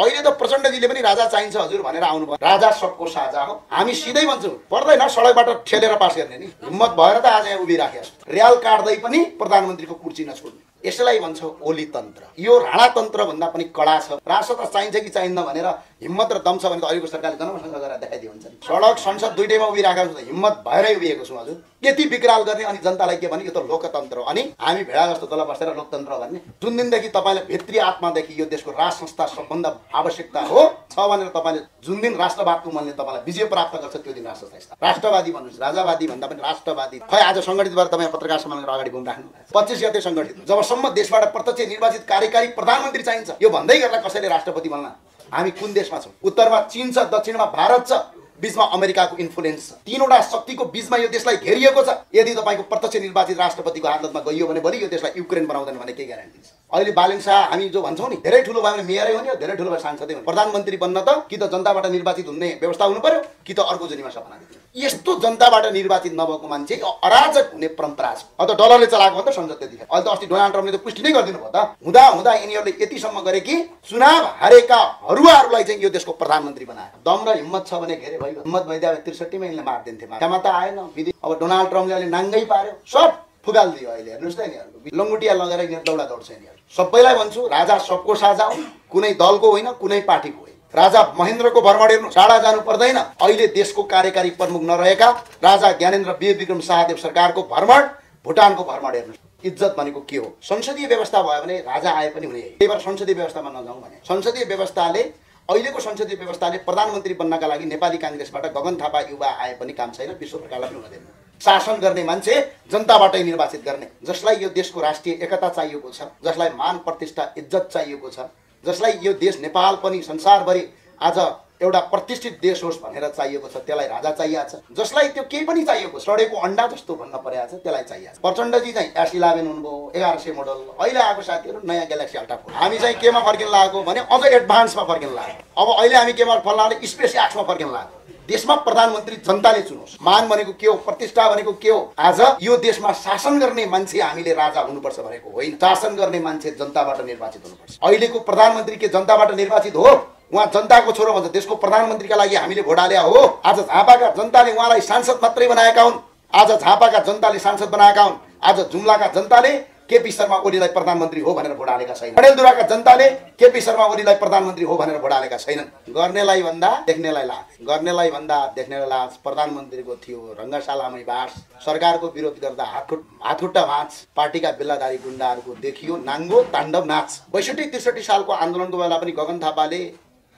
अहिले त प्रचण्डजीले पनि राजा चाहिन्छ हजुर भनेर आउनु भयो। राजा सबको साझा हो। हामी सिधै भन्छौँ पर्दैन सडकबाट ठेलेर पास गर्ने नि, हिम्मत भएर त आज यहाँ उभिराखेको र्याल काट्दै पनि प्रधानमन्त्रीको कुर्सी नछोड्ने। यसलाई भन्छ ओली तन्त्र। यो राणा तन्त्र भन्दा पनि कडा छ। राष्ट्र चाहिन्छ कि चाहिन्न भनेर हिम्मत र दम छ भने त अहिलेको सरकारले जनमतसँग गरेर देखाइदियो हुन्छ। सडक संसद दुईटैमा उभिराखेको छु, हिम्मत भएरै उभिएको छु हजुर। यति विकराल गर्ने अनि जनतालाई के भने यो त लोकतन्त्र हो। अनि हामी भेडा जस्तो तल बसेर लोकतन्त्र भन्ने। जुन दिनदेखि तपाईँले भित्री आत्मादेखि यो देशको राज संस्था सबभन्दा आवश्यकता हो छ भनेर तपाईँले जुन दिन राष्ट्रवादको मनले तपाईँलाई विजय प्राप्त गर्छ त्यो दिन राष्ट्र संस्था। राष्ट्रवादी भन्नुहोस्, राजावादी भन्दा पनि राष्ट्रवादी। खै आज सङ्गठित भएर तपाईँ पत्रकार सम्मेलन अगाडि घुमिराख्नु 25 गते सङ्गठित। जबसम्म देशबाट प्रत्यक्ष निर्वाचित कार्यकारी प्रधानमन्त्री चाहिन्छ यो भन्दै गर्दा कसैले राष्ट्रपति बन्न। हामी कुन देशमा छौँ? उत्तरमा चीन छ, दक्षिणमा भारत छ, बीचमा अमेरिकाको इन्फ्लुएन्स छ। तीनवटा शक्तिको बीचमा यो देशलाई घेरिएको छ। यदि तपाईँको प्रत्यक्ष निर्वाचित राष्ट्रपतिको हातमा गइयो भने भोलि यो देशलाई युक्रेन बनाउँदैन भने के ग्यारेन्टी छ? अहिले बालेन शाह हामी जो भन्छौँ नि धेरै ठुलो भयो भने मेयरै हो नि, धेरै ठुलो भए सांसदै हो। प्रधानमन्त्री बन्न त कि त जनताबाट निर्वाचित हुने व्यवस्था हुनु पर्यो कि त अर्को जुनीमा सपना देख्नु। यस्तो जनताबाट निर्वाचित नभएको मान्छे अराजक हुने परम्परा छ। अब त डलरले चलाएको हो त संसद त्यतिखेर। अहिले त अस्ति डोनाल्ड ट्रम्पले त पुष्टि नै गरिदिनु भयो त। हुँदा हुँदा यिनीहरूले यतिसम्म गरे कि चुनाव हारेका हरुवाहरूलाई चाहिँ यो देशको प्रधानमन्त्री बनायो। दम र हिम्मत छ भने घेरे भइगयो। हिम्मत भइदियो 63 मा यिनले मारिदिन्थे। क्षमता आएन। अब डोनाल्ड ट्रम्पले अहिले नाङ्गै पार्यो, सब फुगालिदियो। अहिले हेर्नुहोस् त यिनीहरूको लङ्गुटिया लगेर यिनीहरू दौडा दौड छ। यिनीहरू सबैलाई भन्छु राजा सबको साझा हो, कुनै दलको होइन, कुनै पार्टीको होइन। राजा महेन्द्रको भ्रमण हेर्नु, टाढा जानु पर्दैन। अहिले देशको कार्यकारी प्रमुख नरहेका राजा ज्ञानेन्द्र वीर विक्रम शाहदेव सरकारको भ्रमण, भुटानको भ्रमण हेर्नु। इज्जत भनेको के हो? संसदीय व्यवस्था भयो भने राजा आए पनि हुने। त्यही भएर संसदीय व्यवस्थामा नजाउँ भने संसदीय व्यवस्थाले अहिलेको संसदीय व्यवस्थाले प्रधानमन्त्री बन्नका लागि नेपाली काङ्ग्रेसबाट गगन थापा युवा आए पनि काम छैन, विश्व प्रकारलाई पनि हुँदैन। शासन गर्ने मान्छे जनताबाटै निर्वाचित गर्ने, जसलाई यो देशको राष्ट्रिय एकता चाहिएको छ, जसलाई मान प्रतिष्ठा इज्जत चाहिएको छ, जसलाई यो देश नेपाल पनि संसारभरि आज एउटा प्रतिष्ठित देश होस् भनेर चाहिएको छ, त्यसलाई राजा चाहिएको छ। जसलाई त्यो केही पनि चाहिएको सडेको अन्डा जस्तो भन्न परेको छ त्यसलाई चाहिएको छ। प्रचण्डजी चाहिँ S11 हुनुभयो, 1100 मोडल। अहिले आएको साथीहरू नयाँ ग्यालेक्सी अल्ट्रा फोर। हामी चाहिँ केमा फर्किन लागेको भने अझ एडभान्समा फर्किन लाग्यो। अब अहिले हामी केमा फर्किन स्पेस एक्समा फर्किन लाग्यो। देशमा प्रधानमन्त्री जनताले चुनोस्। मान भनेको के हो? प्रतिष्ठा भनेको के हो? आज यो देशमा शासन गर्ने मान्छे हामीले राजा हुनुपर्छ भनेको होइन, शासन गर्ने मान्छे जनताबाट निर्वाचित हुनुपर्छ। अहिलेको प्रधानमन्त्री के जनताबाट निर्वाचित हो? उहाँ जनताको छोरो भन्छ। देशको प्रधानमन्त्रीका लागि हामीले भोट हाले हो। आज झापाका जनताले उहाँलाई सांसद मात्रै बनाएका हुन्। आज झापाका जनताले सांसद बनाएका हुन्। आज जुम्लाका जनताले केपी शर्मा ओलीलाई प्रधानमन्त्री हो भनेर भोट हालेका छैनन्। डडेलधुराका जनताले केपी शर्मा ओलीलाई प्रधानमन्त्री हो भनेर भोट हालेका छैनन्। गर्नेलाई भन्दा देख्नेलाई लाज, गर्नेलाई भन्दा देख्नेलाई लाज। प्रधानमन्त्रीको थियो रङ्गशालामै बास। सरकारको विरोध गर्दा हातखुट्टा भाँच। पार्टीका बेल्लाधारी गुण्डाहरूको देखियो नाङ्गो ताण्डव नाच। 62-63 सालको आन्दोलनको बेला पनि गगन थापाले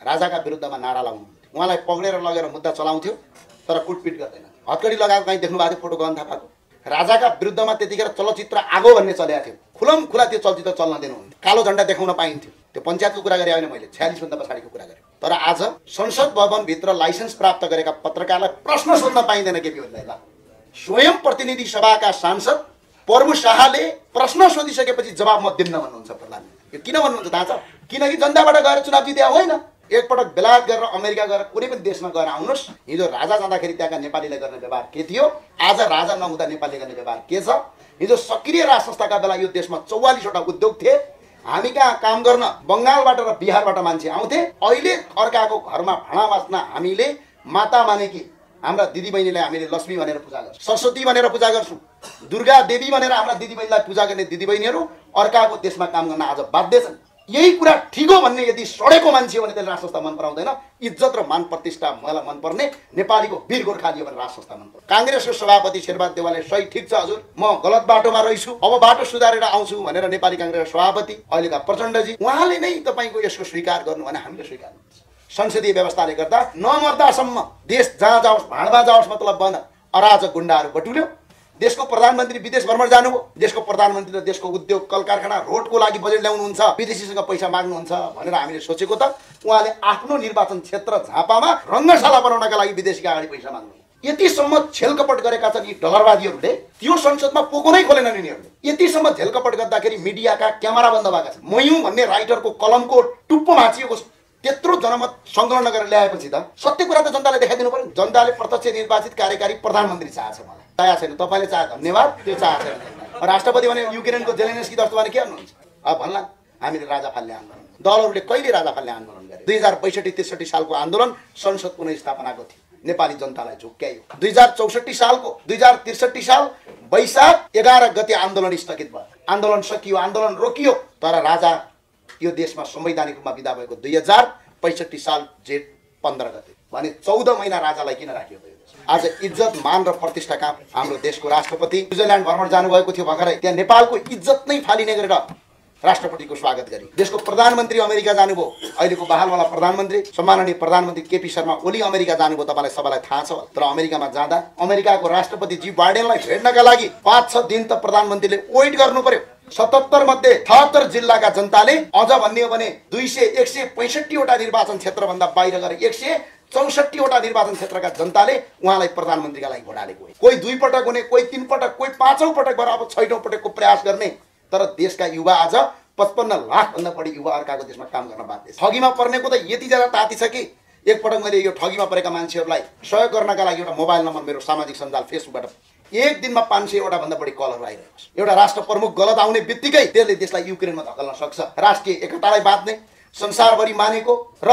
राजाका विरुद्धमा नारा लाउनुहुन्थ्यो। उहाँलाई पक्रेर लगेर मुद्दा चलाउँथ्यो तर कुटपिट गर्दैन। हतकडी लगाएको कहीँ देख्नु भएको थियो फोटो गगन थापाको? राजाका विरुद्धमा त्यतिखेर चलचित्र आगो भन्ने चलेको थियो। खुलम खुला त्यो चलचित्र चल्न दिनुहुन्थ्यो। कालो झण्डा देखाउन पाइन्थ्यो। त्यो पञ्चायतको कुरा गरे होइन, मैले 46 भन्दा पछाडिको कुरा गरेँ। तर आज संसद भवनभित्र लाइसेन्स प्राप्त गरेका पत्रकारलाई प्रश्न सोध्न पाइँदैन केपी ओलीलाई। स्वयं प्रतिनिधि सभाका सांसद प्रभु शाहले प्रश्न सोधिसकेपछि जवाब म दिन्न भन्नुहुन्छ प्रधानमन्त्री। यो किन भन्नुहुन्छ थाहा छ? किनकि जनताबाट गएर चुनाव जित्या होइन। एकपटक बेलायत गरेर अमेरिका गएर कुनै पनि देशमा गएर आउनुहोस्। हिजो राजा जाँदाखेरि त्यहाँका नेपालीले गर्ने व्यवहार के थियो, आज राजा नहुँदा नेपालीले गर्ने व्यवहार के छ? हिजो सक्रिय राज संस्थाका बेला यो देशमा 44 वटा उद्योग थिए। हामी कहाँ काम गर्न बङ्गालबाट र बिहारबाट मान्छे आउँथे। अहिले अर्काको घरमा भाँडा माझ्न हामीले माता मानेकी हाम्रा दिदीबहिनीलाई हामीले लक्ष्मी भनेर पूजा गर्छौँ, सरस्वती भनेर पूजा गर्छौँ, दुर्गा देवी भनेर हाम्रा दिदीबहिनीलाई पूजा गर्ने दिदीबहिनीहरू अर्काको देशमा काम गर्न आज बाध्य छन्। यही कुरा ठिक हो भन्ने यदि सडेको मान्छे हो भने त्यसले राज संस्था मन पराउँदैन। इज्जत र मान प्रतिष्ठा मलाई मन पर्ने नेपालीको वीर गोर्खाली हो भने राज संस्था मन पर्छ। काङ्ग्रेसको सभापति शेरबहादुर देवालले सही ठिक छ हजुर, म गलत बाटोमा रहेछु, अब बाटो सुधारेर आउँछु भनेर नेपाली काङ्ग्रेसको सभापति अहिलेका प्रचण्डजी उहाँले नै तपाईँको यसको स्वीकार गर्नु भने हामीले स्वीकार गर्नुपर्छ। संसदीय व्यवस्थाले गर्दा नमर्दासम्म देश जहाँ जाओस् भाँडमा जाओस् मतलब बन्द। अराजक गुण्डाहरू बटुल्यो। देशको प्रधानमन्त्री विदेश भ्रमण जानुभयो। देशको प्रधानमन्त्रीले देशको उद्योग कल कारखाना रोडको लागि बजेट ल्याउनुहुन्छ, विदेशीसँग पैसा माग्नुहुन्छ भनेर हामीले सोचेको त उहाँले आफ्नो निर्वाचन क्षेत्र झापामा रङ्गशाला बनाउनका लागि विदेशीका अगाडि पैसा माग्नु। यतिसम्म छेलकपट गरेका छन् यी डलरवादीहरूले। त्यो संसदमा पोको नै खोलेनन् यिनीहरूले। यतिसम्म झेलकपट गर्दाखेरि मिडियाका क्यामेरा बन्द भएका छन्। मयौँ भन्ने राइटरको कलमको टुप्पो भाँचिएको त्यत्रो जनमत सङ्कलन गरेर ल्याएपछि त सत्य कुरा त जनताले देखाइदिनु पर्यो। जनताले प्रत्यक्ष निर्वाचित कार्यकारी प्रधानमन्त्री चाहेछ, मलाई चाहेको छैन। तपाईँले चाहे धन्यवाद, त्यो चाहेको छैन। राष्ट्रपति भने युक्रेनको जेलेन्स्की जस्तो भने के भन्नुहुन्छ? अब भन्ला हामीले राजा फाल्ने आन्दोलन दलहरूले कहिले राजा फाल्ने आन्दोलन गरे? 2062-63 सालको आन्दोलन संसद पुनर्स्थापनाको थियो, नेपाली जनतालाई झुक्क्यायो। 2064 सालको 2063 साल वैशाख 11 गते आन्दोलन स्थगित भयो। आन्दोलन सकियो, आन्दोलन रोकियो, तर राजा यो देशमा संवैधानिक रूपमा विदा भएको 2065 साल जेठ 15 गते। भने 14 महिना राजालाई किन राखियो? आज इज्जत, मान र प्रतिष्ठा कहाँ? हाम्रो देशको राष्ट्रपति स्विजरल्यान्ड भ्रमण जानुभएको थियो भर्खरै, त्यहाँ नेपालको इज्जत नै फालिने गरेर राष्ट्रपतिको स्वागत गरी। देशको प्रधानमन्त्री अमेरिका जानुभयो, अहिलेको बहालवाला प्रधानमन्त्री सम्माननीय प्रधानमन्त्री केपी शर्मा ओली अमेरिका जानुभयो। तपाईँलाई सबैलाई थाहा छ। तर अमेरिकामा जाँदा अमेरिकाको राष्ट्रपति जी बाइडेनलाई भेट्नका लागि 5-6 दिन त प्रधानमन्त्रीले वेट गर्नु पर्यो। 77 मध्ये 78 जिल्लाका जनताले, अझ भन्ने हो भने 165 वटा निर्वाचन क्षेत्रभन्दा बाहिर गएर 164 वटा निर्वाचन क्षेत्रका जनताले उहाँलाई प्रधानमन्त्रीका लागि भोट हालेको हो। कोही 2 पटक हुने, कोही 3 पटक, कोही 5औं पटक भएर अब 6औं पटकको प्रयास गर्ने। तर देशका युवा आज 55 लाख भन्दा बढी युवा अर्काको देशमा काम गर्न बाध्य छ। ठगीमा पर्नेको त यति ज्यादा ताती छ कि एकपटक मैले यो ठगीमा परेका मान्छेहरूलाई सहयोग गर्नका लागि एउटा मोबाइल नम्बर मेरो सामाजिक सञ्जाल फेसबुकबाट एक दिनमा 500 वटा भन्दा बढी कलहरू आइरहेको छ। एउटा राष्ट्र प्रमुख गलत आउने बित्तिकै त्यसले देशलाई युक्रेनमा धकेल्न सक्छ। राष्ट्रिय एकतालाई बाँध्ने, संसारभरि मानेको र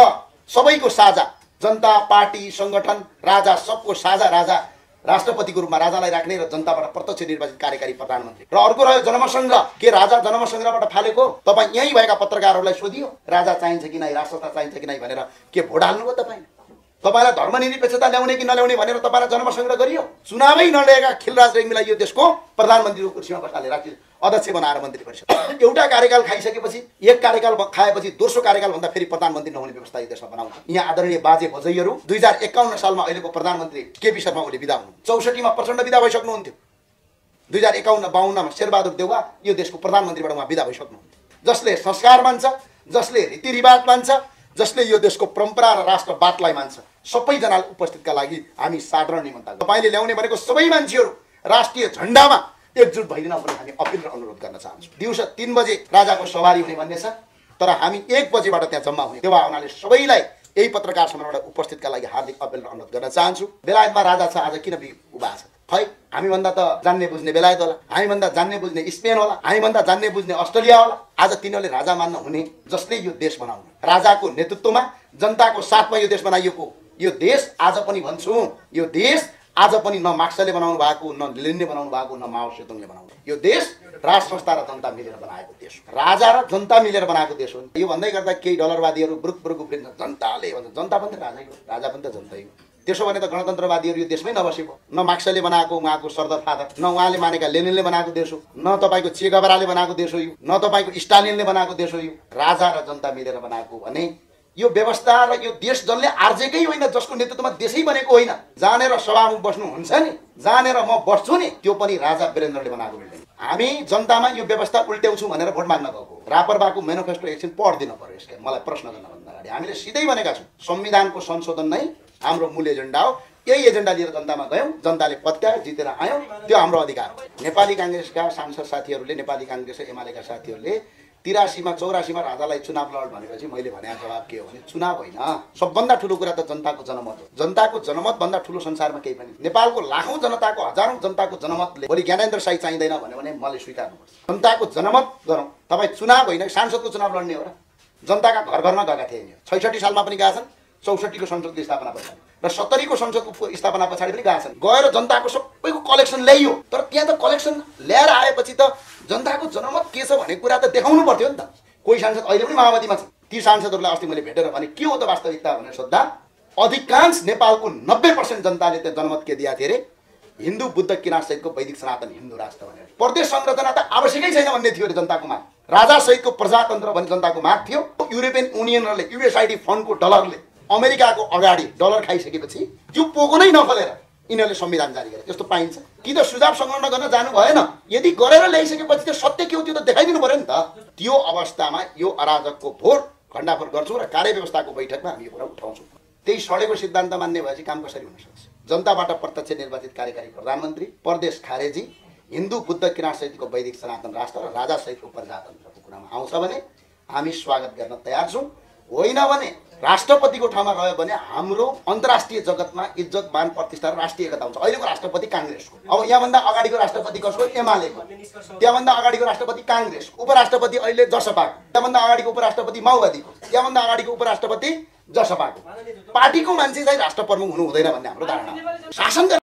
सबैको साझा जनता, पार्टी, संगठन, राजा, सबको साझा राजा, राष्ट्रपतिको रूपमा राजालाई राख्ने र जनताबाट प्रत्यक्ष निर्वाचित कार्यकारी प्रधानमन्त्री। र अर्को रह्यो जन्मसङ्ग्रह। के राजा जन्मसङ्ग्रहबाट फालेको? तपाईँ यहीँ भएका पत्रकारहरूलाई सोधियो, राजा चाहिन्छ कि नै, राष्ट्रता चाहिन्छ कि नै भनेर के भोट हाल्नुभयो तपाईँ? तपाईँलाई धर्मनिरपेक्षता ल्याउने कि नल्याउने भनेर तपाईँलाई जन्मसङ्ग्रह गरियो? चुनावै नलिएका खिलराज रेग्मीलाई यो देशको प्रधानमन्त्रीको कुर्सीमा बसाले राखी अध्यक्ष बनाएर मन्त्री परिषद। एउटा कार्यकाल खाइसकेपछि, एक कार्यकाल खाएपछि दोस्रो कार्यकाल भन्दा फेरि प्रधानमन्त्री नहुने व्यवस्था यो देशमा बनाउँछ। यहाँ आदरणीय बाजे भजैहरू 2051 सालमा अहिलेको प्रधानमन्त्री केपी शर्मा ओली विदा हुनु, 64 मा प्रचण्ड विदा भइसक्नुहुन्थ्यो, 2051-52 मा शेरबहादुर देउवा यो देशको प्रधानमन्त्रीबाट उहाँ विदा भइसक्नुहुन्थ्यो। जसले संस्कार मान्छ, जसले रीतिरिवाज मान्छ, जसले यो देशको परम्परा र राष्ट्रवादलाई मान्छ, सबैजना उपस्थितका लागि हामी साधारण निमन्त्रणा। तपाईँले ल्याउने भनेको सबै मान्छेहरू राष्ट्रिय झण्डामा एकजुट भइदिन भने हामी अपिल र अनुरोध गर्न चाहन्छौँ। दिउँसो 3 बजे राजाको सवारी हुने भन्ने छ, तर हामी 1 बजेबाट त्यहाँ जम्मा हुने। त्यो हुनाले सबैलाई यही पत्रकार सम्मेलनबाट उपस्थितका लागि हार्दिक अपिल र अनुरोध गर्न चाहन्छु। बेलायतमा राजा छ, आज किन उभा छ? खै हामीभन्दा त जान्ने बुझ्ने बेलायत होला, हामीभन्दा जान्ने बुझ्ने स्पेन होला, हामीभन्दा जान्ने बुझ्ने अस्ट्रेलिया होला। आज तिनीहरूले राजा मान्न हुने जसले यो देश बनाउनु, राजाको नेतृत्वमा जनताको साथमा यो देश बनाइएको। यो देश आज पनि भन्छु, यो देश आज पनि न मार्क्सले बनाउनु भएको, न लेनिनले बनाउनु भएको, न माओ सेतुङले बनाउनु। यो देश राज संस्था र जनता मिलेर बनाएको देश हो, राजा र जनता मिलेर बनाएको देश हो। यो भन्दै गर्दा केही डलरवादीहरू ब्रुक ब्रुक उफ्रिन्छ, जनताले भन्छ, जनता पनि त राजै हो, राजा पनि त जनतै हो। त्यसो भने त गणतन्त्रवादीहरू यो देशमै नबसेको। न मार्क्सले बनाएको उहाँको सरदर फादर, न उहाँले मानेका लेनिनले बनाएको देश हो, न तपाईँको चे गभराले बनाएको देश हो यो, न तपाईँको स्टालिनले बनाएको देश हो यो। राजा र जनता मिलेर बनाएको भने यो व्यवस्था र यो देश जसले आर्जेकै होइन, जसको नेतृत्वमा देशै बनेको होइन। जानेर सभामा बस्नुहुन्छ नि, जानेर म बस्छु नि, त्यो पनि राजा वीरेन्द्रले बनाएको बिल्डिङ। हामी जनतामा यो व्यवस्था उल्ट्याउँछौँ भनेर भोट माग्न गएको। रापरबाको मेनिफेस्टो एकछिन पढिदिनु पर्यो। यसले मलाई प्रश्न गर्नुभन्दा अगाडि हामीले सिधै भनेका छौँ, संविधानको संशोधन नै हाम्रो मूल एजेन्डा हो। यही एजेन्डा लिएर जनतामा गयौँ, जनताले पत्यायो, जितेर आयौँ, त्यो हाम्रो अधिकार हो। नेपाली काङ्ग्रेसका सांसद साथीहरूले, नेपाली काङ्ग्रेस र एमालेका साथीहरूले 83 मा 84 मा राजालाई चुनाव लड भनेपछि मैले भने जवाब के हो भने, चुनाव होइन, सबभन्दा ठुलो कुरा त जनताको जनमत हो। जनताको जनमत भन्दा ठुलो संसारमा केही पनि। नेपालको लाखौं जनताको, हजारौं जनताको जनमतले भोलि ज्ञानेन्द्र साई चाहिँदैन भने मैले स्वीकार्नुपर्छ। जनताको जनमत गरौँ। तपाईँ चुनाव होइन, सांसदको चुनाव लड्ने हो र? जनताका घर घरमा गएका थिए। 66 सालमा पनि गएछन्, 64 को संसदको स्थापना पछाडि र 70 को संसदको स्थापना पछाडि पनि गएछन्। गएर जनताको सबैको कलेक्सन ल्याइयो, तर त्यहाँ त कलेक्सन ल्याएर आएपछि त जनताको जनमत के छ भन्ने कुरा त देखाउनु पर्थ्यो नि त। कोही सांसद अहिले पनि माओवादीमा छ, ती सांसदहरूलाई अस्ति मैले भेटेर भने के हो त वास्तविकता भनेर सोद्धा अधिकांश नेपालको 90% जनताले त जनमत के दिया थिए रे, हिन्दू बुद्ध किराँत सहितको वैदिक सनातन हिन्दू राष्ट्र भनेर। प्रदेश संरचना त आवश्यकै छैन भन्ने थियो रे जनताको माग। राजा सहितको प्रजातन्त्र भन्ने जनताको माग थियो। युरोपियन युनियनले, युएसआइडी फन्डको डलरले अमेरिकाको अगाडि डलर खाइसकेपछि त्यो पोको नै नखोलेर यिनीहरूले संविधान जारी गरे। त्यस्तो पाइन्छ कि? त सुझाव संग्रह गर्न जानु भएन। यदि गरेर ल्याइसकेपछि त्यो सत्य के हो त्यो त देखाइदिनु पर्यो नि त। त्यो अवस्थामा यो अराजकको भोट खण्डाफोर गर्छौँ र कार्यव्यवस्थाको बैठकमा हामी यो कुरा उठाउँछौँ। त्यही सडेको सिद्धान्त मान्ने भएपछि काम कसरी हुन सक्छ? जनताबाट प्रत्यक्ष निर्वाचित कार्यकारी प्रधानमन्त्री, प्रदेश खारेजी, हिन्दू बुद्ध किराँत सहितको वैदिक सनातन राष्ट्र र राजा सहितको प्रजातन्त्रको कुरामा आउँछ भने हामी स्वागत गर्न तयार छौँ। होइन भने राष्ट्रपतिको ठाउँमा गयो भने हाम्रो अन्तर्राष्ट्रिय जगतमा इज्जत मान प्रतिष्ठा र राष्ट्रिय एकता हुन्छ। अहिलेको राष्ट्रपति काङ्ग्रेसको, अब यहाँभन्दा अगाडिको राष्ट्रपति कसको? एमालेको, त्यहाँभन्दा अगाडिको राष्ट्रपति काङ्ग्रेसको, उपराष्ट्रपति अहिले जसपाको, त्यहाँभन्दा अगाडिको उपराष्ट्रपति माओवादीको, त्यहाँभन्दा अगाडिको उपराष्ट्रपति जसपाको। पार्टीको मान्छे चाहिँ राष्ट्र प्रमुख हुनु हुँदैन भन्ने हाम्रो धारणा हो। शासन